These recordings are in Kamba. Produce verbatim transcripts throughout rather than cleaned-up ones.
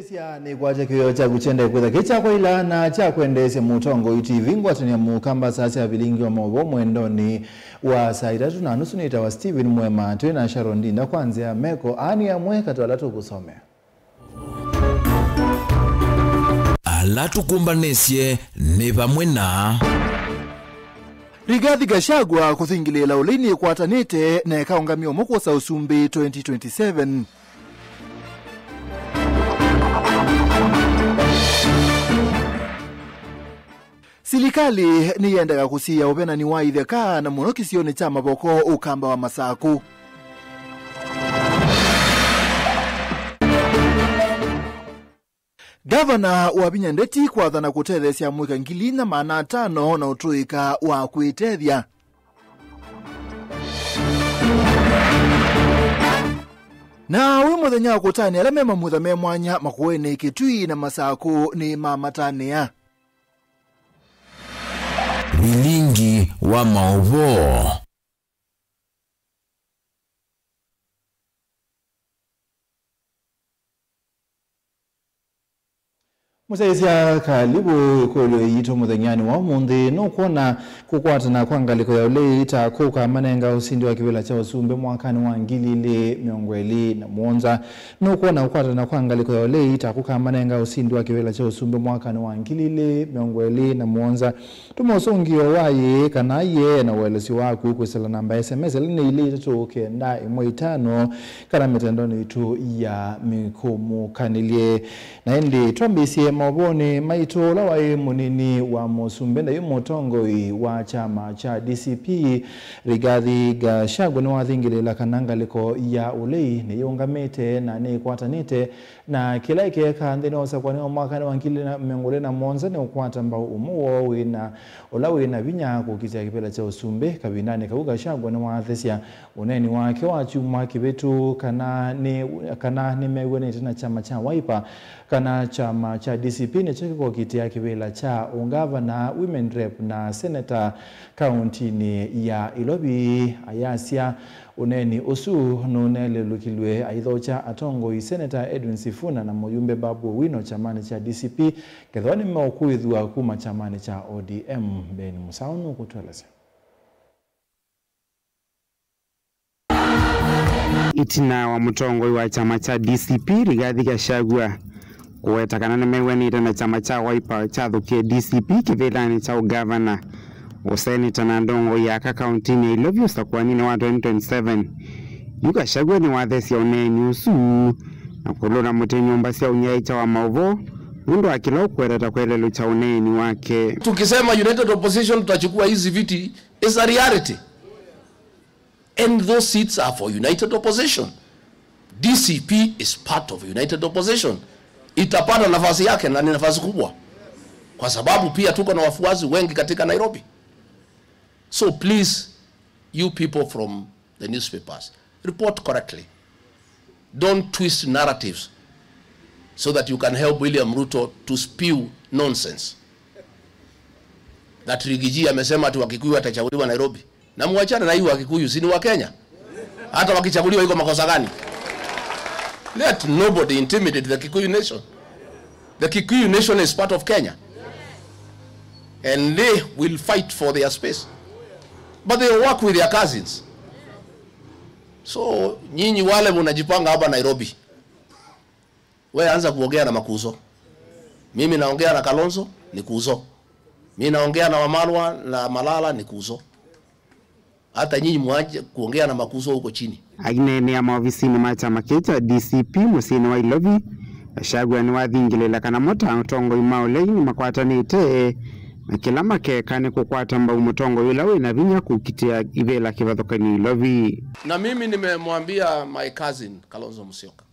Sya nĩkwatya kĩwĩo kyaku kyendee kwĩtha kĩ kya kwaĩla na kya kwendeesya Mũtongoi T V ngwatanĩa mũkamba saa sya vilingi wa maũvoo mwendonĩ wa saa itatũ na nusu. Nĩtawa Stephen Mwema, twĩ na Sharon Ndinda kwa nzĩa ya meko. Aa nĩ amwe katĩ wa ala tũkũsomea. Ala tũkũmbanĩsye nĩ vamwe na Rigathi Gachagua kũthingĩlĩĩla ũlei nĩkwatanĩte na ĩkaũngamya ũmwe kwosa ũsumbĩ twenty twenty-seven. Silikalĩ nĩyendaga kũsiĩĩa ũvenani wa itheka na mũno kĩsionĩ kya Mavoko ũkamba wa Masakũ. Ngavana Wavinya Ndeti kwathana kũtetheesya amũika ngili inya maana atano na ũtũĩka wa kwĩtethya. Na wĩ mũthenya wa kũtanĩa ala me mamutha me mwanya Makueni, Kitui na Masakũ nĩ mamatanĩa. Vilingi wa maũvoo. Mũsyaĩĩsya, kalivũ ĩkũlyo yitũ mũthenyanĩ wa ũmũnthĩ. Nũkwona kũkwatana kwa ngalĩko ya ũlei ta kũkamanenga ũsindi wa kĩvĩla kya ũsumbĩ mwakanĩ wa ngili ilĩ mĩongo ĩlĩ na mũonza? Nũkwona kũkwatana kwa ngalĩko ya ũlei ta kũkamanenga ũsindi wa kĩvĩla kya ũsumbĩ mwakanĩ wa ngili ilĩ mĩongo ĩlĩ na mũonza? Tũma ũsũngĩo wa yĩĩ kana yee na ũelesyo waku kwĩsĩla namba ya S M S ĩla nĩ ilĩ itatũ kenda ĩmwe itano, kana mĩtandonĩ itũ ya mĩkũmũkanĩlye. Na ĩndĩ twambĩĩsye maũvoonĩ maitũ, ũla waĩ mũnini wa mũsumbĩ na yu mũtongoi wa kyama kya D C P, Rigathi Gachagua, nĩwathingĩlĩĩla kana ngalĩko ya ũlei nĩyĩũngamĩte na nĩĩkwatanĩte na kĩla ĩkeeka nthĩnĩ wa ũsakũani wa mwakanĩ wa ngili na mĩongo ĩlĩ na mũonza nĩ ũkwata mbau ũmwe woo wĩna, ũla wĩna vinya kũkitĩa kĩvĩla kya ũsumbĩ. Kavindanĩ kau, Gachagua nĩwathesya ũneeni wake wa kyumwa kĩvĩtu kana nĩ, kana nĩmew'anĩte na kyama kya Wiper, kana kyama kya D C P nĩkyo kĩkokitĩa kĩvĩla kya ũngavana, women rep na seneta kauntinĩ ya Ilovi. Ayasya ũneeni ũsu nũnelelũkilw'e aithokya atongoi, Seneta Edwin Sifuna na mũyumbe Babu Owino kyamanĩ kya D C P, kethĩwa nĩmeũkũĩthw'a kuma kyamanĩ kya O D M. Ben Musau nũkũtũelesya. Ĩtina wa mũtongoi wa kyama kya D C P, Rigathi Gachagua, kũweta kana nĩmew'anĩte na kyama kya Wiper kyathũkie D C P kĩvĩlanĩ kya ũngavana, ũseneta na ndongoi ya aka kauntinĩ ya Ilovi ũsakũaninĩ wa twenty twenty-seven, yu Gachagua nĩwathesya ũneeni ũsu na kũlũla mũtĩ nyũmba sya ũnyaĩĩkya wa maũvoo nũndũ wa kĩla ũkweta ta kwelelũkya ũneeni wake. Tukisema United Opposition tutachukua hizi viti is a reality. And those seats are for United Opposition. D C P is part of United Opposition. Itapata nafasi yake na ni nafasi kubwa. Kwa sababu pia tuko na wafuasi wengi katika Nairobi. So please, you people from the newspapers, report correctly. Don't twist narratives so that you can help William Ruto to spew nonsense. That Rigiji amesema ati Wakikuyu watachaguliwa Nairobi. Na muachane na hii Wakikuyu, si ni wa Kenya? Hata wakichaguliwa iko makosa gani? Let nobody intimidate the Kikuyu nation. The Kikuyu nation is part of Kenya. And they will fight for their space. But they work with their cousins. So, nyinyi wale mnajipanga hapa Nairobi, we anza kuongea na Makuzo. Mimi naongea na Kalonzo, ni Kuzo. Mimi naongea na Wamalwa na Malala, ni Kuzo. Hata nyinyi mwache kuongea na Makuzo huko chini. Aineenea maovisinĩ ma kyama kĩĩ kya D C P mũsyĩnĩ wa Ilovi, Gachagua nĩwathingĩlĩĩla kana mo ta atongoi ma ũlei nĩmakwatanĩte na kĩla makeka nĩ kũkwata mbau mũtongoi ũla wĩ na vinya kũkitĩa ivĩla kĩvathũkany'o Ilovi. Na mimi nimemwambia my cousin Kalonzo Musyoka,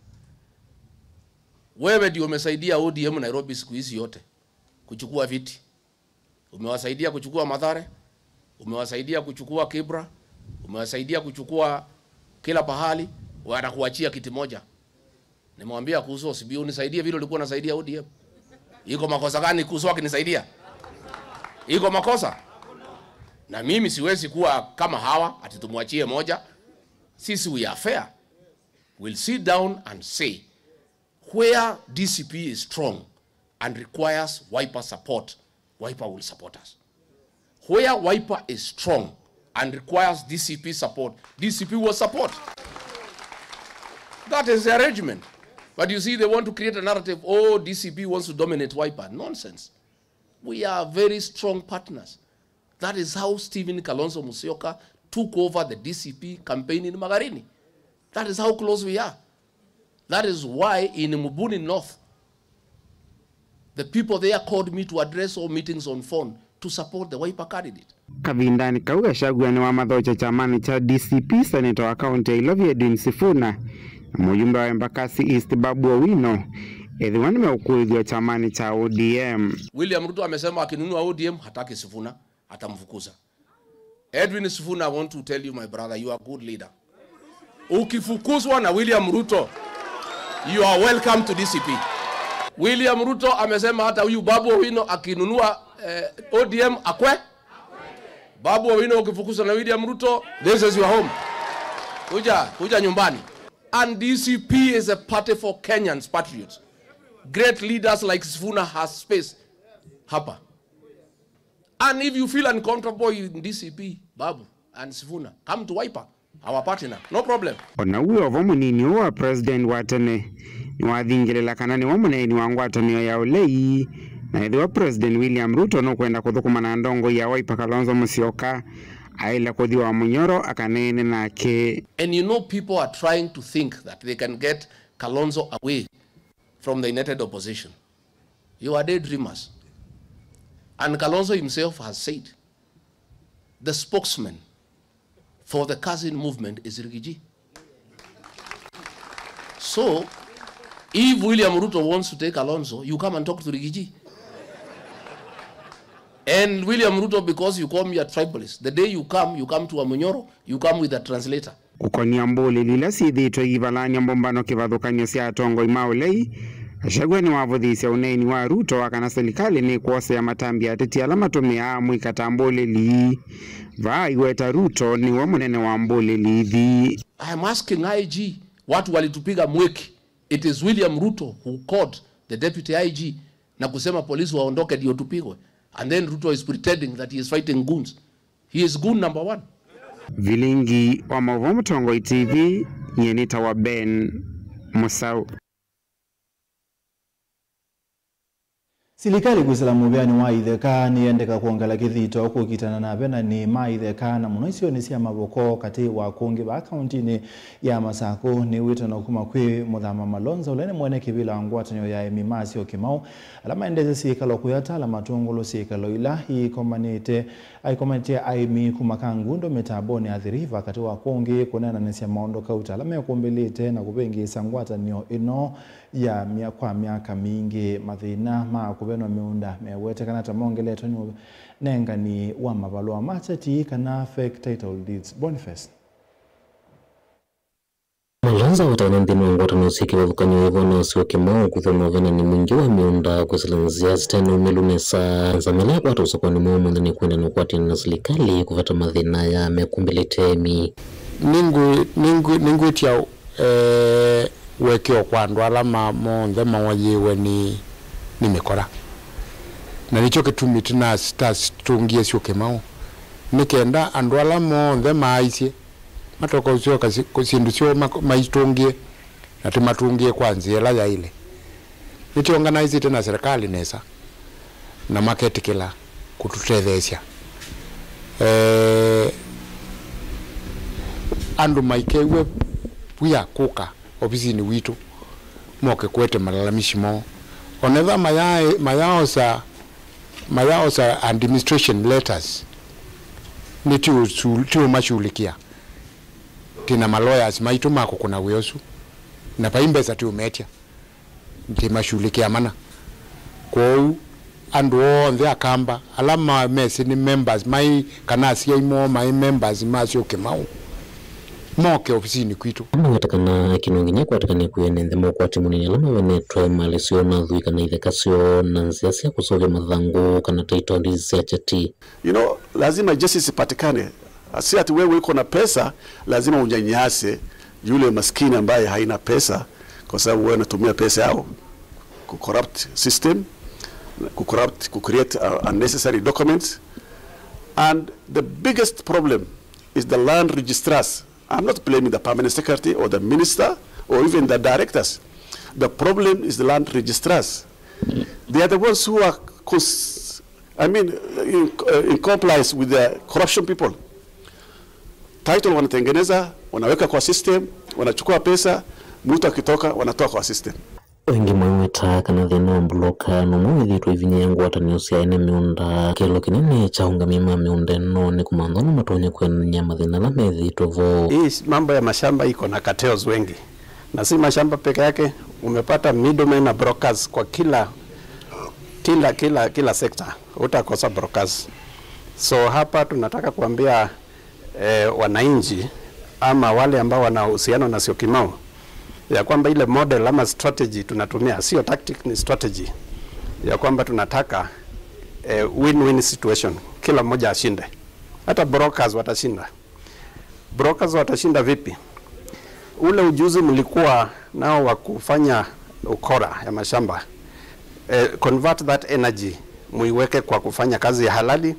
wewe ndio umesaidia O D M Nairobi siku hizi yote kuchukua viti. Umewasaidia kuchukua Mathare, umewasaidia kuchukua Kibra, umewasaidia kuchukua kila pahali, watakuachia kiti moja. Nimwambia Kuzo, si unisaidie vile ulikuwa unasaidia O D M. Iko makosa gani Kuzo akinisaidia? Iko makosa? Na mimi siwezi kuwa kama hawa ati tumwachie moja. Sisi we are fair. We'll sit down and say, Where D C P is strong and requires Wiper support, Wiper will support us. Where Wiper is strong and requires D C P support, D C P will support. That is the arrangement. But you see, they want to create a narrative, "Oh, D C P wants to dominate Wiper." Nonsense. We are very strong partners. That is how Stephen Kalonzo Musyoka took over the D C P campaign in Magarini. That is how close we are. That is why in Mbuni North, the people there called me to address all meetings on phone to support the Wiper candidate. Kavindanĩ kau, Gachagua nĩwamathokya kyamanĩ kya D C P, seneta wa kaũntĩ ya Ilovi Edwin Sifuna na mũyumbe wa Embakasi East Babu Owino ethĩwa nĩmeũkũĩthw'a kyamanĩ kya O D M. William Ruto amesema akinunua O D M hataki Sifuna, atamfukuza. Edwin Sifuna, I want to tell you, my brother, you are a good leader. Ukifukuzwa na William Ruto, you are welcome to D C P. William Ruto amesema hata huyu Babu Owino akinunua, eh, O D M akwe. Babu Owino, ukifukuzwa na William Ruto, this is your home. Kuja, kuja nyumbani. And D C P is a party for Kenyans, patriots. Great leaders like Sifuna has space hapa. And if you feel uncomfortable in D C P, Babu and Sifuna, come to Wiper, our partner, no problem. O na wĩ o vo, mũnini ũũ wa president wa tene nĩwathingĩlĩla kana nĩwe mũneeni wa ngwatanĩo ya ũlei, na ethĩwa President William Ruto nũkwenda kũthũkũma na ndongoi ya Wiper Kalonzo Musyoka, aĩle kũthi wa mũnyoro akaneene nake. And you know, people are trying to think that they can get Kalonzo away from the United Opposition. You are daydreamers. And Kalonzo himself has said the spokesman for the Kazi movement is Rigiji. So, if William Ruto wants to take Kalonzo, you come and talk to Rigiji. And William Ruto, because you call me a tribalist, the day you come, you come to Wamunyoro, you come with a translator. Kũkonia mbũlĩli ila syĩthĩĩtwe iivalany'a mbũmbano kĩvathũkany'o sya atongoi ma ũlei, Gachagua nĩwavũthĩĩsya ũneeni wa Ruto wa kana silikalĩ nĩkwosea matambya ateti ala matũmĩaa amũika ta mbũlĩli. Vaa aiweta Ruto nĩwe mũnene wa mbũlĩli ithi. I am asking I G, watu walitupiga mweki. It is William Ruto who called the deputy I G na kusema polisi waondoke ndio tupigwe. And then Ruto is pretending that he is fighting goons. He is goon number one. Vilingi wa maũvoo Mũtongoi T V, nyie nĩtawa Ben Mũsaũ. Silikalĩ kwĩsĩla mũvĩanĩ wa itheka nĩyendeka kwongela kĩthito kũkitana na avenani ma itheka, na mũno isionĩ sya Mavoko, katĩ wa kũngĩ vaa kauntinĩ ya Masakũ. Nĩ wĩtano kuma kwĩ Mũthama Malonza, ũla nĩ mwene kĩvĩla wa ngwatanĩo ya aĩmi ma Syokimau, ala maendeesya syĩkalo kũya tala matũngũlũ syĩkalo ila iikomanĩte, aikomanĩtye aĩmi kuma Kangundo mĩtambonĩ ya Athi River, katĩ wa kũngĩ kũneenanĩsya maũndũ kauta ala mekũmbĩlĩte na kũvĩngĩĩsya ngwatanĩo ĩno ya mya-, kwa myaka mingĩ. Mathĩna ma kũvenwa mĩũnda mewetekana ta mongeletwe nĩ ũnengani wa mavalũa ma kyati kana fake title deeds. Boniface. Malonza wetana nthĩnĩ wa ngwatanĩo syĩ kĩvathũkany'o ĩvo na Syokimau kwĩthĩwa na ũvenani mwingĩ wa mĩũnda kwĩsĩla nzĩa site na ũmĩlu nesa. Nzama ĩla yakwata ũsakũani mweũ ũmũnthĩ nĩ kwenda na ũkwatĩanĩ na silikalĩ kũveta mathĩna aya mekũmbĩlĩte aĩmi. Nĩngwĩ-, nĩngwĩ-, nĩngwĩtya eh, ũekeo kwa andũ ala ma-, monthe maũayĩĩwe nĩ, nĩ mĩkora. Na nĩkyo kĩtumi tũnas-, tasitũngie Syokimau, nĩ kenda andũ ala monthe maaisye matoka ũsyoka sy-, kũ-, syĩndũ syoo mak-, maitũngĩe, na tũmatũngĩe kwa nzĩa ĩla yaĩle. Nĩtwĩorganizĩte na serikali nesa, na maketĩkĩla kũtũtetheesya. Eh, andũ maikew'e wia kũka ovisinĩ witũ, moke kũete malalamishi moo. Onetha maya-, mayaosa, mayaosa administration letters, nĩ tiũsu-, tiũmashughulikia. Twĩ na ma lawyers maitũ ma kũkũna wĩa ũsu, na vai mbesa tiũmetya. Ndĩmashughulikĩa mana. Kwoou andũ onthe Akamba ala ma-, mesĩ nĩ members mai, kana asyai moo maĩ members ma Syokimau, moke ovisinĩ kwitũ. Amaweta kana kĩno nginya kwatĩkane kwĩana nthe ma ũkwati mũnini ala mavenetwe malĩ syoo na athwii kana itheka syoo na nzĩa sya kũseũvya mathangũ kana title deeds sya kyati. You know, lazima justice ipatikane. Si ati wewe uko na pesa, lazima unyanyase yule maskini ambaye haina pesa, Kwa sababu wewe unatumia pesa yao ku corrupt system, ku corrupt, ku create, uh, unnecessary documents. And the biggest problem is the land registrars. I'm not blaming the permanent secretary or the minister or even the directors. The problem is the land registrars. They are the ones who are cons-, I mean, in, uh, in compliance with the corruption people. Title wanatengeneza, wanaweka kwa system, wanachukua pesa, mtu akitoka, wanatoa kwa system. Aingĩ maiweta kana thĩna wa mbuloka nũmwe wĩthĩĩtwe ũivinyĩa ngwatanĩo sya ene mĩũnda. Kĩlo kĩnene kya aũngamĩi ma mĩũnda ĩno nĩ kũmantha ũla matonya kũenany'a mathĩna ala methĩĩtwe vo. Hii mambo ya mashamba iko na cartels wengi, na si mashamba peke yake, umepata middlemen na brokers kwa kila, kila, kila, kila sector, utakosa brokers. So hapa tunataka kuambia eh, wananchi ama wale ambao wana uhusiano na Syokimau, ya kwamba ile model ama strategy tunatumia, sio tactic, ni strategy, ya kwamba tunataka, eh, win-win situation, kila mmoja ashinde, hata brokers watashinda. Brokers watashinda vipi? Ule ujuzi mlikuwa nao wa kufanya ukora ya mashamba, eh, convert that energy, muiweke kwa kufanya kazi ya halali,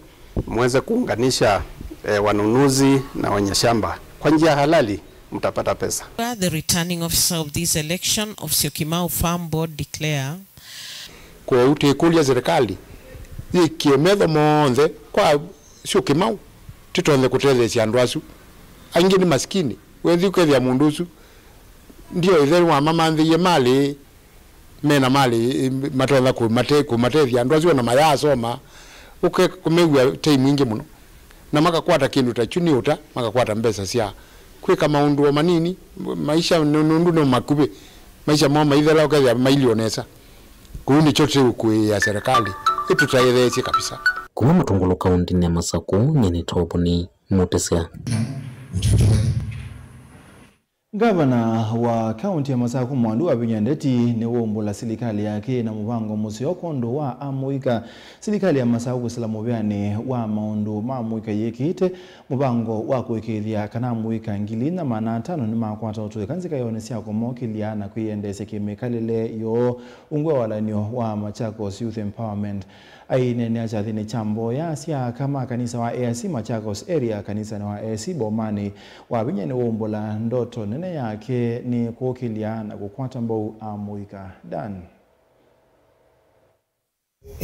muweze kuunganisha, eh, wanunuzi na wenye shamba kwa njia halali, mtapata pesa. The returning officer of this election of Syokimau Farm Board declare. Kwoou twĩkũlya serikali yĩkĩe metho monthe kwa Syokimau, tĩtonye kũtetheesya andũ asu. Aingĩ nĩ masikini. Wethi ũkethĩa mũndũ ũsu ndio ĩthe wamamanthĩie malĩ, mena malĩ, eh, matonya kũmate-, kũmatethya andũ asu ona mayasoma, ũke kũmew'a tei mwingĩ mũno. Na makakwata kĩndũ ta kyu nĩ ũta, makakwata mbesa sya kwĩka maũndũ o manini, maisha nũ-, nũndũ no makuvĩ, maisha moo maithela ũkethĩa mailio nesa. Kũu nĩkyo tũkũĩĩa serikali ĩtũtetheesye kabisa. Kuma Matungulu kaũntĩnĩ ya Masakũ, nyie nĩ Toboni Mũtĩsya. Ngavana wa kaũntĩ ya Masakũ Mwandu Wavinya Ndeti nĩwaumbũla silikalĩ yake na mũvango mũseo kwondũ wa amũika. Silikalĩ ya Masakũ kwĩsĩla mũvĩanĩ wa maũndũ ma amũika yĩkĩĩte mũvango wa kũĩkĩĩthya kana amũika ngili inya maana atano nĩmakwata ũtũĩka nzĩkaĩonĩ sya kũmokĩlya na kwĩyendeesya kĩmĩkalĩle yoo ungu wa walany'o wa Machakos Youth Empowerment. Aineenea kyathĩnĩ kya mboya sya aka ma kanisa wa A I C Machakos Area, kanisanĩ wa A I C Bomani, Wavinya nĩwaumbũla ndoto nene yake nĩ kũkĩlya na kũkwata mbau amũika. Dan.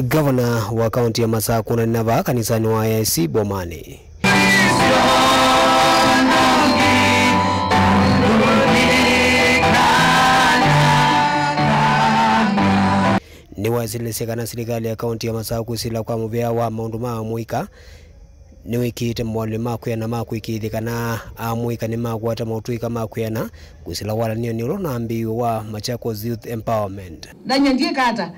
Ngavana wa kaũntĩ ya Masakũ na nĩna vaa kanisanĩ wa A I C Bomani. Nĩwasĩlĩsye kana silikalĩ ya kaũntĩ ya Masakũ kwĩsĩla kwa mũvea wa maũndũ ma amũika nĩwĩkĩĩte moalyũlo ma kwĩana ma kũĩkĩĩthya kana amũika nĩmakwata maũtũĩka ma kwĩana kwĩsĩla walany'onĩ ũla ũnambĩĩw'e wa Machakos Youth Empowerment. Na nyie ndiĩka ata?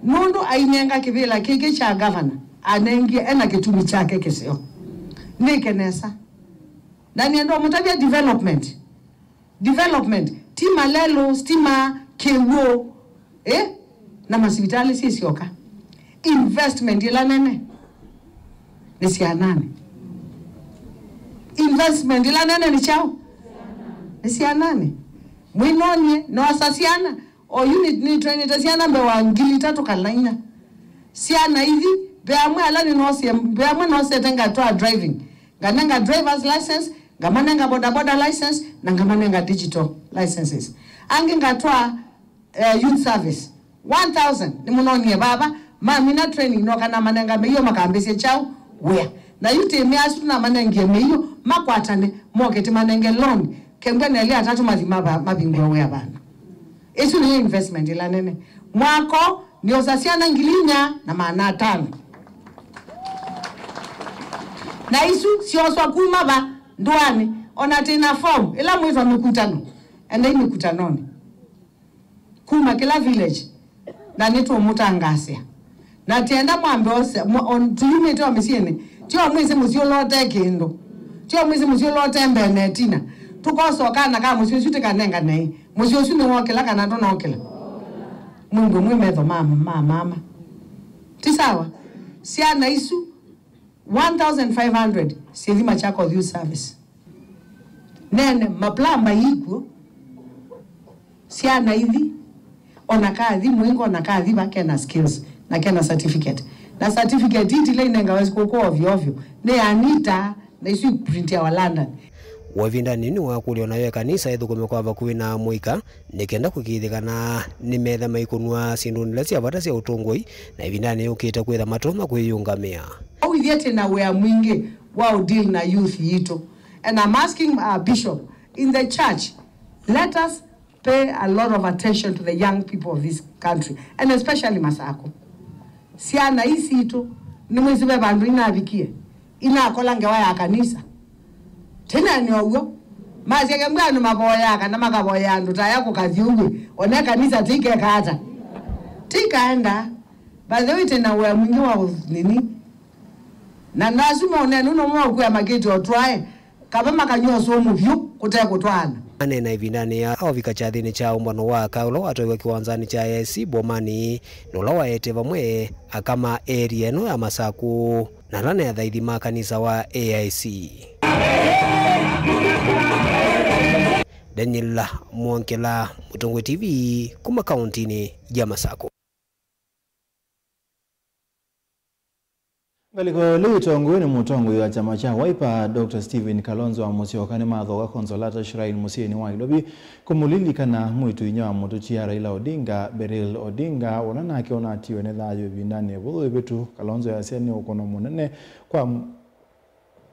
Nũndũ ainenga kĩvĩla kĩkĩ kya ngavana, anengie ena kĩtumi kyake kĩseo. Nĩke nesa. Na nĩenda ũmũtavya development. Development, ti malelũ, stima, kĩw'ũ, eh? Na masivitalĩ syĩ syoka. Investment ĩla nene nĩ syananĩ. Investment ĩla nene nĩ kyaũ? Nĩ syananĩ. Mwĩnonie, noosa syana, o unit nĩtwainĩte syana mbee wa ngili itatũ kana inya. Syana ithi, ve amwe ala nĩnoosie, ve amwe noosete ngatwaa driving. Nganenga driver's license, ngamanenga bodaboda license, na ngamanenga digital licenses. Angĩ ngatwaa, eh, youth service. One thousand, nĩmũnonie vava, mamina training, noka namanenga mĩio makambĩsya kyaũ? Wĩa. Na yu tĩmĩ asu tũnamanengie mĩio, makwatane, moke tĩmanenge loan, kengwa na elĩ atatũ mathi mava-, mavingũe wĩa vana. Ĩsu nĩyo investment ĩla nene. Mwako, nĩosa syana ngili inya na maana atano. Na isu syoswa kuma va? Ndũanĩ. Ona tĩna form, ĩla mwĩtwa mĩkutano. Endai mĩkutanonĩ. Kuma kĩla village. Na nĩtũmũtangaasĩa. Na tienda mwambe ose, mwa-, on-, tũyumĩte o mĩsyĩnĩ. Tyo mwĩsĩ mũsyĩ ũla ũte kĩndũ. Tyo mwĩsĩ mũsyĩ ũla ũte mbee na ĩtina. Tũkosa o kana ka mũsyĩ ũsu tĩkanenganei. Mũsyĩ ũsu nĩwokĩla kana ndũnokĩla? Mũndũ mwĩ metho ma, ma mama. Ti sawa? Syana isu one thousand five hundred syĩthi Machakos Youth Service. Nene, maplamba ikw'o. Syana ithi, ona kathi mũingo, ona kathi va, kena skills, na kena certificate. Na certificate ii ti ila inengawa sikũkũ ovyo ovyo, nĩ ya NITA, na isu iprintiawa London. O ĩvindanĩ yĩu nĩwakũlya onayo ĩkanisa ĩthũkũme kwa vakuvĩ na amũika, nĩ kenda kũkĩĩthya kana nĩmetha maikũnw'a syĩndũnĩ ila sya vata sya ũtũngũi, na ĩvindanĩ yũkĩte kwĩtha matonya kwĩyũngamĩa. Ũithye twĩ na wĩa mwingĩ wa ũdeal na youth yitũ. And I'm asking, uh, Bishop, in the church, let us pay a lot of attention to the young people of this country, and especially Masako. Syana ii sitũ, nĩmwĩsĩ ve vandũ inavikie, inakola ngewa ya kanisa. Tene nĩ ũw'o. Masya kembwa andũ mavoyaa kana makavoya andũ ta aya kũkathi ũw'ĩ, one kanisa tikeka ata? Tikaenda. By the way, tena wĩa mwingĩ wa ũ-, nini. Na nasu maũnenu no mwakwĩa makĩte o twae, kava makanywa ũsũmũ vyũ kũte kũtwaana. Aneena ĩvindanĩ ya aũvika kyathĩnĩ kya ũmbano wa aka ũla watwaĩwe kĩwanzanĩ kya A I C Bomani, na ũla waete vamwe aka ma area ĩno ya Masakũ, na ala nĩ athaithi ma kanisa wa A I C. Daniel Mwongela, Mũtongoi T V, kuma kauntinĩ ya Masakũ. Ngalĩko ĩla ĩtongoew'e nĩ mũtongoi wa kyama kya Wiper, Doctor Stephen Kalonzo wa Musyoka, nĩmathoka Consolata Shrine mũsyĩnĩ wa Nairobi kũmũlilikana mwĩĩtu-inyia wa mũtũtia Raila Odinga, Beryl Odinga, ũla nake ũnatiwe nĩ thayũ ĩvindanĩ ĩvũthũ ĩvĩtu. Kalonzo easya nĩ ũkũno mũnene kwa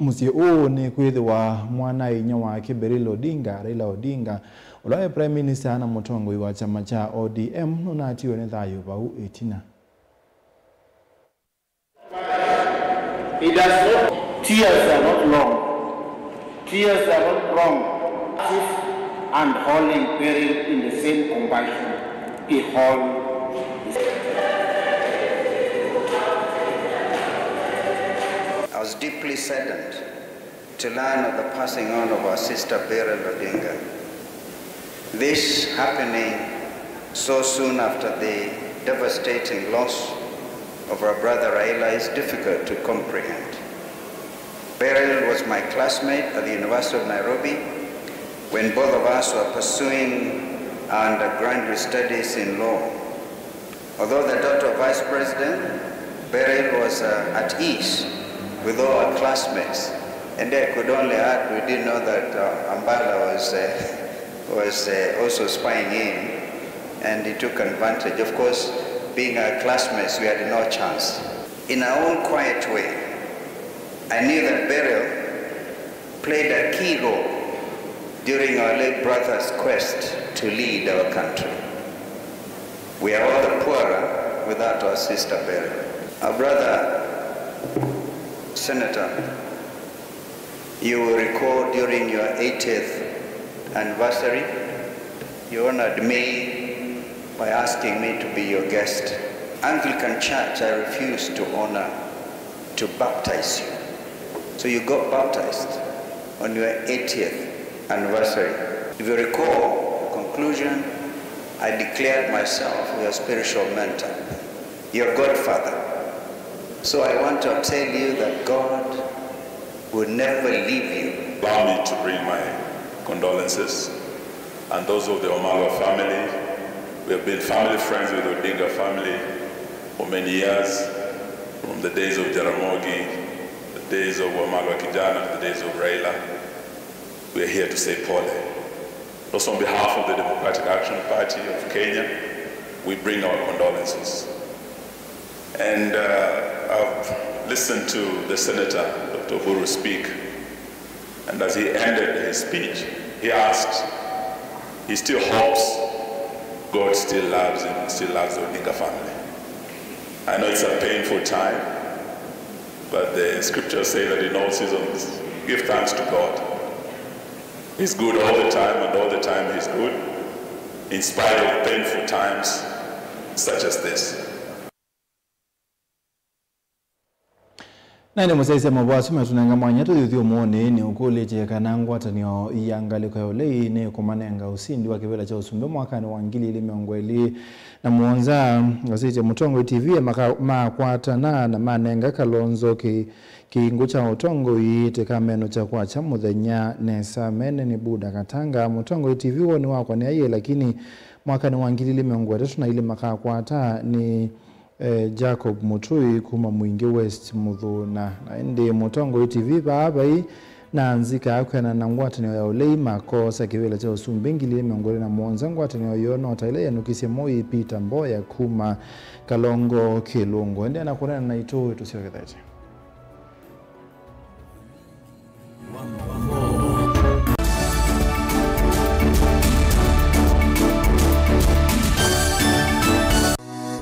mũsyĩ ũũ nĩ kwĩthĩwa mwana-a-inyia wake Beryl Odinga, Raila Odinga, ũla waĩ Prime Minister na mũtongoi wa kyama kya O D M, nũnatiwe nĩ thayũ vau ĩtina. It does not, tears are not long. Tears are not wrong. And holding Beryl in the same compassion, he hold his. I was deeply saddened to learn of the passing on of our sister Beryl Odinga. This happening so soon after the devastating loss of our brother Raila is difficult to comprehend. Beryl was my classmate at the University of Nairobi when both of us were pursuing our undergraduate studies in law. Although the daughter of Vice President, Beryl was, uh, at ease with all her classmates, and I could only add, we didn't know that, uh, Ambala was, uh, was, uh, also spying in, and he took advantage. Of course, being our classmates, we had no chance. In our own quiet way, I knew that Beryl played a key role during our late brother's quest to lead our country. We are all the poorer without our sister Beryl. Our brother, Senator, you will recall during your eightieth anniversary, you honored me by asking me to be your guest. Anglican Church, I refused to honor to baptize you. So you got baptized on your eightieth anniversary. If you recall the conclusion, I declared myself your spiritual mentor, your godfather. So I want to tell you that God will never leave you. Allow me to bring my condolences and those of the Wamalwa family. We have been family friends with Odinga family for many years, from the days of Jaramogi, the days of Wamalwa Kijana, the days of Raila. We are here to say pole. Also, on behalf of the Democratic Action Party of Kenya, we bring our condolences. And, uh, I've listened to the Senator, Doctor Oburu, speak. And as he ended his speech, he asked, he still hopes God still loves him, still loves the Odinga family. I know it's a painful time, but the scriptures say that in all seasons, give thanks to God. He's good all the time, and all the time he's good, in spite of painful times such as this. Na ĩndĩ mũsyaĩĩsya maũvoo asu matũnenga mwanya tũthi ũthyũmũonĩ, nĩ ũkũlĩtye kana ngwatanĩo ya ngalĩko ya ũlei nĩ kũmanenga ũsindi wa kĩvĩla kya ũsumbĩ mwakanĩ wa ngili ilĩ mĩongo ĩlĩ na mũonza. Asĩtye Mũtongoi T V maka-, makwatana na manenga Kalonzo kĩ-, kĩingũ kya ũtongoi tĩkamenũkya kwakya mũthenya nesa. Mene nĩ Buda Katanga. Mũtongoi T V woni wakwa nĩ aiĩ, lakini mwakanĩ wa ngili ilĩ mĩongo ĩtatũ na ilĩ makakwata nĩ eh, Jacob Mũtũi kuma Mwingĩ West Mũthũna. Na ĩndĩ Mũtongoi T V vaa vai na nzika kwĩanana na ngwatanĩo ya ũlei makoosa kĩvĩla kya ũsumbĩ ngili ilĩ mĩongo ĩlĩ na mũonza. Ngwatanĩo yoo no ta ĩla yenũkisye Moi Peter Mboya kuma Kalongo Kĩlungu. Endeea na kũneena naitũ tũsyokethete.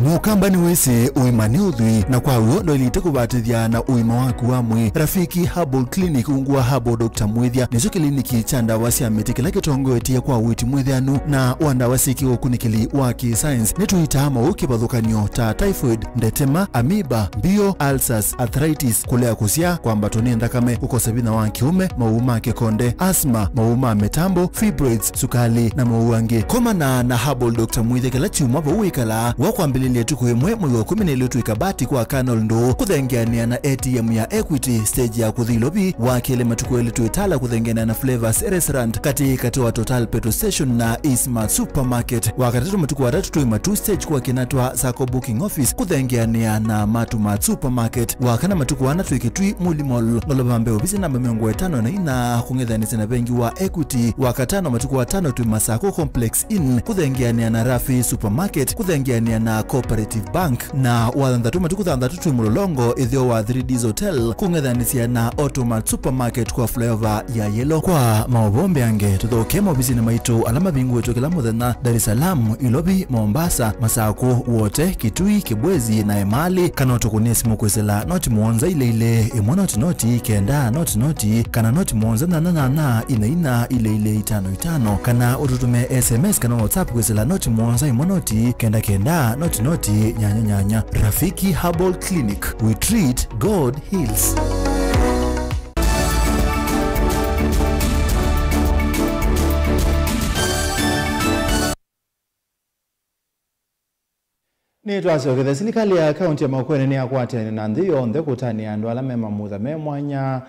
Mũkamba nĩwĩsĩ ũima nĩ ũthwii, na kwa w'o ndwaĩlĩte kũvatĩthya na ũima waku wa mwĩĩ. Rafiki Herbal Clinic, ungu wa Herbal Doctor Mwĩthya, nĩkyo kĩliniki kya ndawa sya mĩtĩ kĩla kĩtongoetye kwa ũiiti mwĩthĩanu na wa ndawa syĩkĩwe ũkunĩkĩli wa kĩ-science. Nĩtũitaa maũũ kĩvathũkany'o ta typhoid, ndetema, amoeba, mbio, ulcers, arthritis, kũlea kũsyaa, kwambatwa nĩ nthakame, kũkosa vinya wa kĩũme, mawau ma kĩkonde, asthma, mawau ma mĩtambo, fibroids, sukali, na mawau angĩ. Komana na Herbal Doctor Mwĩthya kĩla kyumwa vau wĩkalaa, wa kwambĩlĩlya ĩtukũ ĩmwe mwei wa ĩkũmi na ĩlĩ twĩ Kabati kwa Colonel Ndũũ, kũthengeanĩa na A T M ya Equity, stage ya kũthi Ilovi, wa kelĩ matukũ elĩ twĩ Tala kũthengeanĩa na Flavors Restaurant, katĩ katĩ wa Total Petrol Station na Eastmart Supermarket, wa katatũ matukũ atatũ twĩ Matuu stage kwa Kinatwa Sacco Booking Office kũthengeanĩa na Matu Mart Supermarket. Wa kana matukũ ana twĩ Kitui Muli Mall, ngolova mbee ovisi namba mĩongo ĩtano na ina kũng'ethanĩsya na vengi wa Equity. Wa katano matukũ atano twĩ Masako Complex Inn kũthengeanĩa na Rafi Supermarket kũthengeanĩa na Cooperative Bank. Na wa thanthatũ matukũ thanthatũ twĩ Mũlolongo ĩtheo wa three Ds Hotel kũng'ethanĩsya na Automart Supermarket kwa flyover ya Yellow. Kwa maũvoo mbeange, tũthokee maovisinĩ maitũ ala mavingũĩtwe kĩla mũthenya, Dar es Salaam, Ilovi, Mombasa, Masakũ, Wote, Kitui, Kibwezi, na Emali, kana ũtũkũnĩe simũ kwĩsĩla noti mũonza ilĩ ilĩ, ĩmwe noti noti, kenda noti noti, kana noti mũonza nyanya nyanya, ina ina, ilĩ ilĩ, itano itano, kana ũtũtũmĩe S M S kana WhatsApp kwĩsĩla noti mũonza ĩmwe noti, kenda kenda, noti noti, nyanya nyanya. Rafiki Herbal Clinic, we treat, God Hills. Nĩtwasyokethya. Silikalĩ ya kaunti ya Makueni nĩyakwatene na nthĩ yonthe kũtanĩa andũ ala me mamutha me mwanya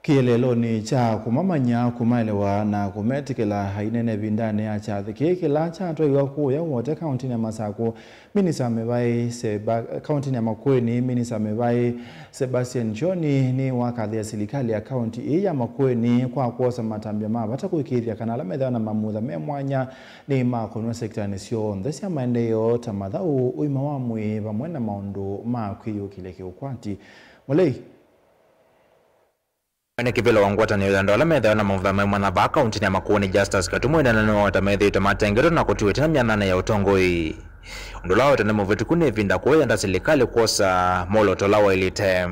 kĩeleelonĩ kya kũmamanya, kũmaelewa, na kũmetĩkĩla ainene ĩvindanĩ ya kyathĩ kĩĩ kĩla kyatwaiwa kũya Wote kauntinĩ ya Masakũ. Minista Mĩvaĩ Seba-, kauntinĩ ya Makueni, Minista Mĩvaĩ Sebastian Choni nĩwakathĩĩa silikalĩ ya kaunti ĩĩ ya Makueni kwa kwosa matambya ma vata kũĩkĩĩthya kana ala methĩwa na mamutha me mwanya nĩmakũnwa sektanĩ syonthe sya maendeeo ta mathaũ, ũima wa mwĩĩ, vamwe na maũndũ ma kwĩyũkĩlya kĩũkwati. Mũlei. Mwene kĩvĩla wa ngwatanĩo ya andũ ala methĩawa na mamutha me mwanya vaa kauntinĩ ya Makueni, Justus Katumwa, ĩnena nĩwaweta methĩĩtwe matengetwe na kũtiwa ĩtina myananĩ ya ũtongoi, ũndũ ũla waweta nĩ mũvĩtũku nĩ ĩvinda kũũ yenda silikalĩ kwosa mwolooto ũla waĩlĩte.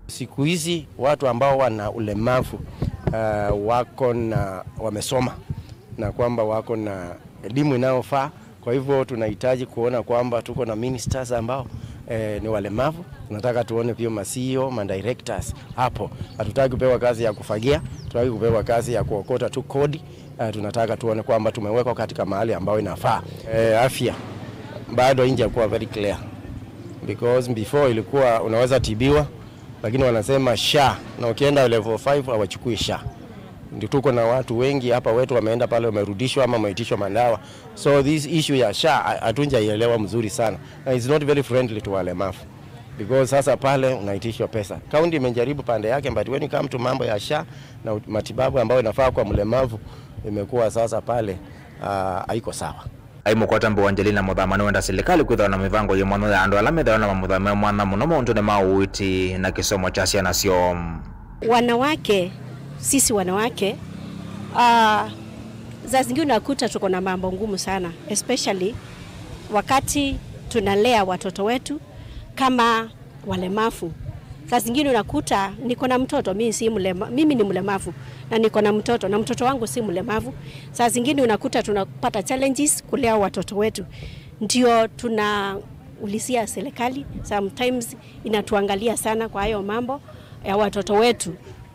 Siku hizi watu ambao wana ulemavu, uh, wako na, wamesoma na kwamba wako na elimu inayofaa. Kwa hivyo tunahitaji kuona kwamba tuko na ministers ambao, eh, ni walemavu. Tunataka tuone pia ma C E O, ma directors hapo. Hatutaki kupewa kazi ya kufagia, hatutaki kupewa kazi ya kuokota tu kodi. Eh, tunataka tuone kwamba tumewekwa katika mahali ambayo inafaa. Eh, afya bado haijakuwa very clear, because before ilikuwa unaweza tibiwa, lakini wanasema SHA, na ukienda level five hawachukui SHA. Ndio tuko na watu wengi hapa wetu wameenda pale, wamerudishwa ama wameitishwa madawa. So this issue ya SHA ha-, hatujaielewa mzuri sana. Na it's not very friendly to walemavu. Because sasa pale unaitishwa pesa. County imejaribu pande yake, but when you come to mambo ya SHA na ut-, matibabu ambayo inafaa kwa mlemavu, imekuwa sasa pale, ah, haiko sawa. Ai mũkwata mbee wa Angelina Mũthama nĩwenda silikalĩ kwĩthĩwa na mĩvango yĩ mwanya ya andũ ala methĩawa na mamutha me mwanya, mũno maũndũnĩ ma ũiiti na kĩsomo kya syana syoo. Wanawake, sisi wanawake, ah, saa zingine unakuta tuko na mambo ngumu sana, especially wakati tunalea watoto wetu kama walemavu. Saa zingine unakuta niko na mtoto, mimi si mlema-, mimi ni mlemavu na niko na mtoto, na mtoto wangu si mlemavu. Saa zingine unakuta tunapata challenges kulea watoto wetu. Ndio tunaulizia serikali, sometimes inatuangalia sana kwa hayo mambo. ya watoto wetu,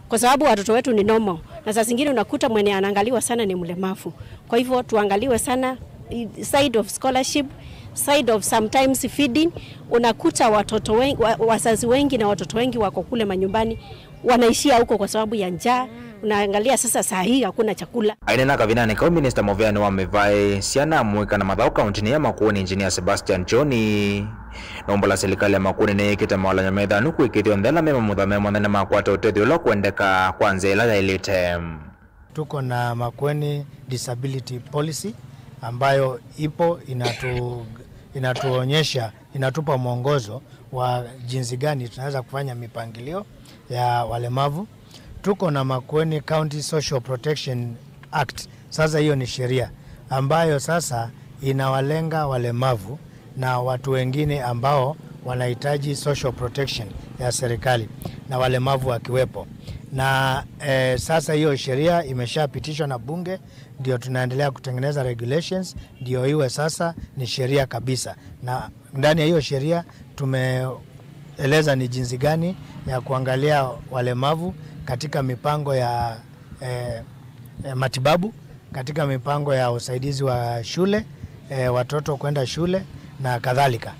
kwa sababu watoto wetu ni normal, na saa zingine unakuta mwenye anaangaliwa sana ni mlemavu. Kwa hivyo tuangaliwe sana, i-, side of scholarship, side of sometimes feeding. Unakuta watoto wengi, wa-, wazazi wengi na watoto wengi wako kule manyumbani, wanaishia huko kwa sababu ya njaa. Unaangalia sasa, saa hii hakuna chakula. Aineena kavindanĩ kau, minista mũveanĩ wa mĩvaĩ, syana, amũika na mathaũ kauntinĩ ya Makueni, Engineer Sebastian Choni, nũmbala silikalĩ ya Makueni nĩyĩkĩte mawalany'o methanu kwĩkĩthya onthe ala me mamutha me mothe nĩmakwata ũtethyo ũla ũkwendeka kwa nzĩa ĩla yaĩlĩte. Tuko na Makueni Disability Policy ambayo ipo inatu-, inatuonyesha, inatupa mwongozo wa jinsi gani tunaweza kufanya mipangilio ya walemavu. Tuko na Makueni County Social Protection Act. Sasa hiyo ni sheria ambayo sasa inawalenga walemavu na watu wengine ambao wanahitaji social protection ya serikali, na walemavu wakiwepo. Na, eh, sasa hiyo sheria imeshapitishwa na bunge, ndio tunaendelea kutengeneza regulations, ndio iwe sasa ni sheria kabisa. Na ndani ya hiyo sheria tumeeleza ni jinsi gani ya kuangalia walemavu katika mipango ya, eh, eh, matibabu, katika mipango ya usaidizi wa shule, eh, watoto kwenda shule na kadhalika.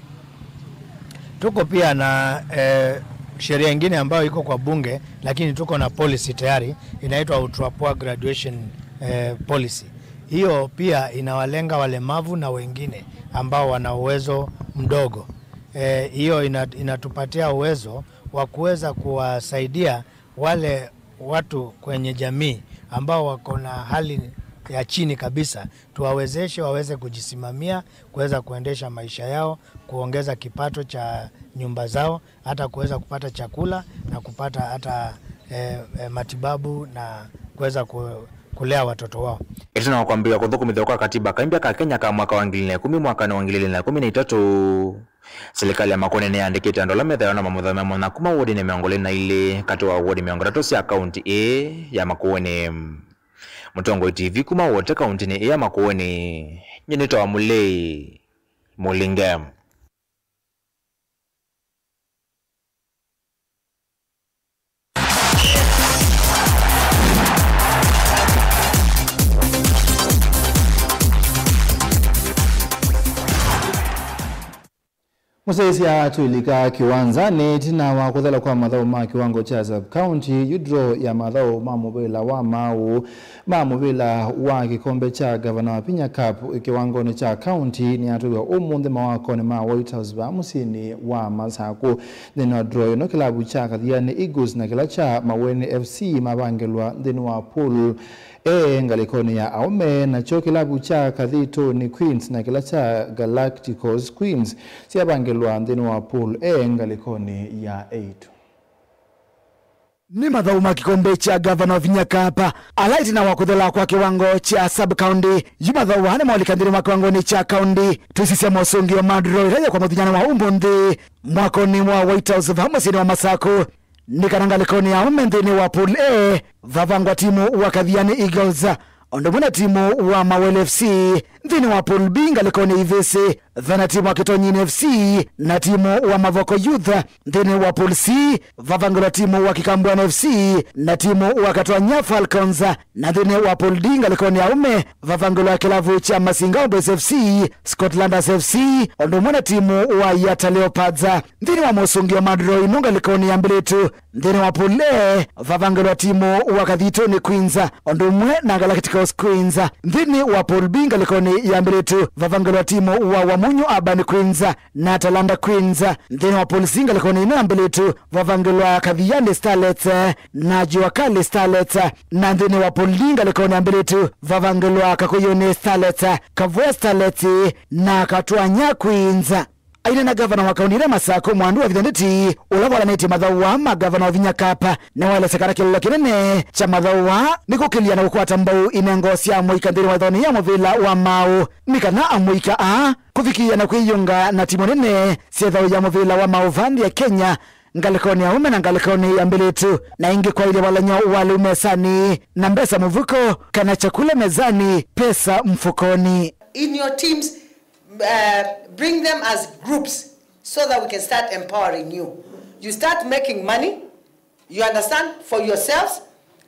Tuko pia na, eh, sheria ingine ambayo iko kwa bunge, lakini tuko na policy tayari, inaitwa Ultra Poor Graduation, eh, Policy. Hiyo pia inawalenga walemavu na wengine ambao wana uwezo mdogo. Eh, hiyo ina-, inatupatia uwezo wa kuweza kuwasaidia wale watu kwenye jamii ambao wako na hali ya chini kabisa, tuwawezeshe waweze kujisimamia, kuweza kuendesha maisha yao, kuongeza kipato cha nyumba zao, hata kuweza kupata chakula na kupata hata, eh, eh, matibabu na kuweza ku-, kulea watoto wao. Ĩtina wa kwambĩĩa kũthũkũmĩthw'a kwa katiba kaimbya ka Kenya ka mwaka wa ngili ilĩ na ĩkũmi, mwakanĩ wa ngili ilĩ na ĩkũmi na itatũ, silikalĩ ya Makueni nĩyaandĩkĩte andũ ala methĩawa na mamutha me mothe kuma wodinĩ mĩongo ĩlĩ na ilĩ katĩ wa wodi mĩongo ĩtatũ sya kaunti ĩĩ ya Makueni. Mũtongoi T V kuma Wote kauntinĩ ĩĩ ya Makueni, nyie nĩtawa Mũlei Mũlinge. Mũsyaĩĩsya twĩlika kĩwanzanĩ ĩtina wa kũthela kwa mathaũ ma kĩwango kya sub-county, yu draw ya mathaũ ma mũvĩla wa maaũ ma mũvĩla wa kĩkombe kya Gavana wa Vinya Cup kĩwangonĩ kya kaunti nĩyatwĩwa ũmũnthĩ mawakonĩ ma White House vaa mũsyĩnĩ wa Masakũ. Nthĩnĩ wa draw ĩno, kĩlavu kya Kathiani Eagles na kĩla kya Maweni F C mavangĩlwa nthĩnĩ wa pool A ngalĩkonĩ ya aũme, nakyo kĩlavu kya Kathitũni Queens na kĩla kya Galacticos Queens syavangĩlwa nthĩnĩ wa pool A ngalĩkonĩ ya eight. Nĩ mathaũ ma kĩkombe kya Gavana wa Vinya Cup, ala ĩtina wa kũthela kwa kĩwango kya sub-county, yu mathaũ aa nĩmaũlika nthĩnĩ wa kĩwangonĩ kya kaunti. Twĩsisya mosũngĩo ma draw ĩla yĩkwa mũthenya wa ũmũnthĩ mwakonĩ wa White House vaa mũsyĩnĩ wa Masakũ. Nĩ kana ngalĩkonĩ ya aũme nthĩnĩ wa pool A, vavangwa timu wa Kathiani Eagles, ũndũ ũmwe na timu wa Mawele F C. Nthĩnĩ wa pool B ngalĩkonĩ ya ivĩsĩ, vena timu wa Kĩtonyini F C na timu wa Mavoko Youth. Nthĩnĩ wa pool C, vavangĩlwa timu wa Kĩkambwana F C na timu wa Katwanya Falcons. Na nthĩnĩ wa pool D ngalĩkonĩ ya aũme, vavangĩlwa kĩlavu kya Masinga Boys F C, Scotlanders F C, ũndũ ũmwe na timu wa Yatta Leopards. Nthĩnĩ wa mosũngĩo ma draw ĩno ngalĩkonĩ ya mbĩlĩtu, nthĩnĩ wa pool A, vavangĩlwa timu wa Kathitũni Queens, ũndũ ũmwe na Galacticos Queens. Nthĩnĩ wa pool B ngalĩkonĩ ya mbĩlĩtu, vavangĩlwa timu wa Wamunyu Urban Queens na Talanta Queens. Nthĩnĩ wa pool C ngalĩkonĩ ĩno ya mbĩlĩtu, vavangĩlwa Kathiani Starlets na Jua Kali Starlets. Na nthĩnĩ wa pool D ngalĩkonĩ ya mbĩlĩtu, vavangĩlwa Kakuyuni Starlets, Kavua Starlets na Katwanya Queens. Aineena ngavana wa kaunti ĩla Masakũ, Mwandu wa Vithandĩti, ũla walanĩtye mathaũ aa ma Gavana wa Vinya Cup, nĩwaelesya kana kĩlĩlo kĩnene kya mathaũ aa nĩ kũkĩlya na kũkwata mbau inengo sya amũika nthĩnĩ wa ĩthonĩ ya mũvĩla wa maaũ, nĩ kana amũika aa kũvikĩĩa na kwĩyĩunga na timu nene sya ĩthaũ ya mũvĩla wa maaũ vaa nthĩ ya Kenya, ngalĩkonĩ ya aũme na ngalĩkonĩ ya mbĩlĩtu, na ĩngĩ kwaĩlya walany'o wa lĩu mesanĩ na mbesa mũvuko, kana chakula mezani, pesa mfukoni. In your teams, uh, bring them as groups so that we can start empowering you. You start making money, You understand? For yourselves,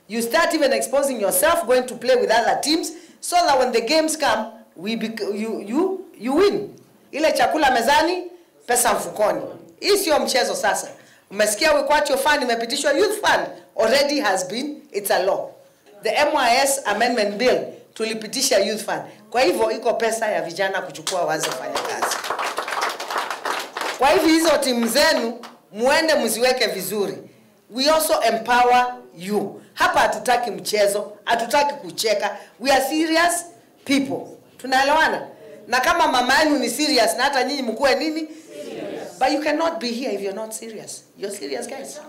you start even exposing yourself, going to play with other teams, so that when the games come, we bec- you, you, you win. Ile chakula mezani, pesa mfukoni. Hii sio mchezo sasa. Umesikia Wikwatio Fund imepitishwa, Youth Fund already has been, it's a law. The M Y S Amendment Bill tulipitisha Youth Fund. Kwa hivyo iko pesa ya vijana kuchukua waanze kufanya kazi. Kwa hivyo hizo timu zenu muende mziweke vizuri. We also empower you. Hapa hatutaki mchezo, hatutaki kucheka. We are serious people. Tunaelewana? Na kama mama yenu ni serious, na hata nyinyi mkuwe nini? But you cannot be here if you're not serious. You're serious, guys.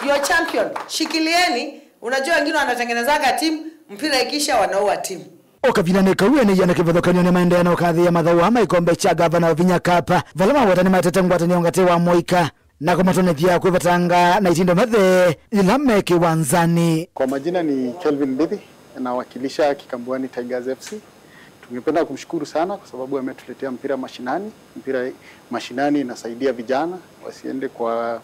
You're champion. Shikilieni. Unajua wengine wanatengenezaga timu, mpira ikisha wanaua timu. O kavindanĩ kau, ene ĩana kĩvathũkany'o nĩmaendeea na ũkathĩĩa mathaũ aa ma ĩkombe kya Gavana wa Vinya Cup, vala mawetani matete ngwatanĩo ngatĩ wa moika na kũmatonyethya kwĩvetanga na itindo mathe yĩla me kĩwanzanĩ. Kwa majina ni Kelvin Mbithi, nawakilisha Kikambuani Tigers F C. Tungependa kumshukuru sana kwa sababu ametuletea mpira mashinani. Mpira mashinani inasaidia vijana wasiende kwa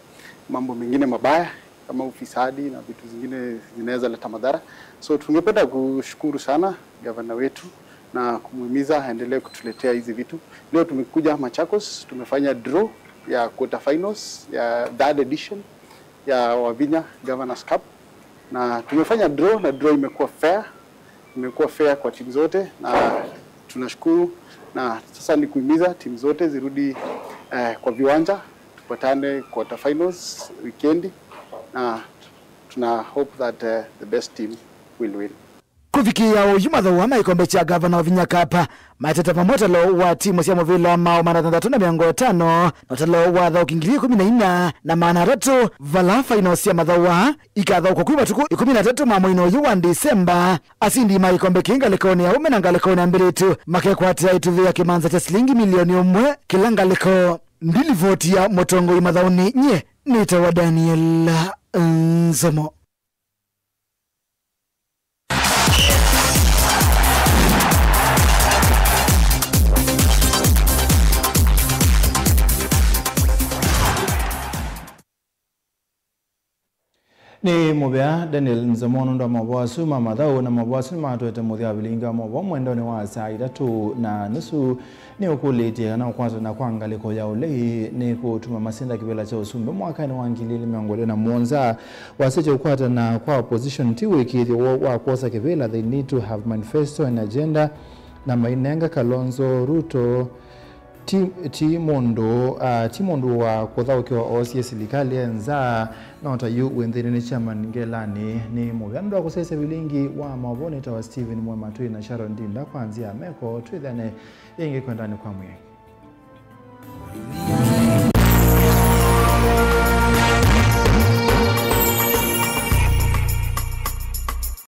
mambo mengine mabaya kama ufisadi na vitu zingine zinaweza leta madhara. So tungependa kushukuru sana gavana wetu na kumuhimiza aendelee kutuletea hizi vitu. Leo tumekuja Machakos, tumefanya draw ya quarter finals ya third edition ya Wavinya Governors Cup, na tumefanya draw na draw imekuwa fair, imekuwa fair kwa timu zote, na tunashukuru. Na sasa ni kuhimiza timu zote zirudi eh, kwa viwanja, tupatane quarter finals wikendi, na tuna hope that eh, the best team will win. Kũvikĩĩa oyu, mathaũ aa ma ĩkombe kya Gavana wa Vinya Cup maetete vamwe ũtalo wa timu sya mũvĩla wa maũ maana thanthatũ na mĩongo ĩtano na ũtalo wa athaũki ngili ikũmi na inya na maana atatũ, vala final sya mathaũ aa ikathaũkwa kwĩ matukũ ikũmi na atatũ ma mweinĩ ũyũ wa Ndisemba. Asindi ma ĩkombe kĩĩ ngalĩkonĩ ya aũme na ngalĩkonĩ ya mbĩlĩtu makekwatĩa ĩtuvĩ ya kĩmanza kya silingi milioni ũmwe kĩla ngalĩko. Ndilivoti ya mũtongoi mathaũnĩ, nyie nĩtawa Daniel Nzomo. Nĩ mũvea Daniel Nzomo nũndũ wa maũvoo asu ma mathaũ, na maũvoo asu nĩmatũete mũthya wa vilingi wa maũvoo mwendonĩ wa saa itatũ na nusu. Nĩũkũlĩtye kana ũkwatana kwa ngalĩko ya ũlei nĩ kũtuma masinda kĩvĩla kya ũsumbĩ mwakanĩ wa ngili ili mĩongo ĩlĩ na mũonza. Wasya kya ũkwatana kwa opposition ti wĩkĩĩthyo woo wa kwosa kĩvĩla, they need to have manifesto and agenda, na mainenga Kalonzo Ruto ti, ti mũndũ, ah, ti mũndũ wa kũthaũkĩwa oosie silikalĩ e nza, no ta yu wĩ nthĩnĩ nĩ chairman ngelani. Nĩ mũvea nũndũ wa kũsyaĩĩsya vilingi wa maũvoo nĩtawa Stephen Mwematwĩ na Sharon Ndinda kwa nzĩa ya meko. Twĩthĩane ĩngĩ kwendanĩ kwa mwĩai.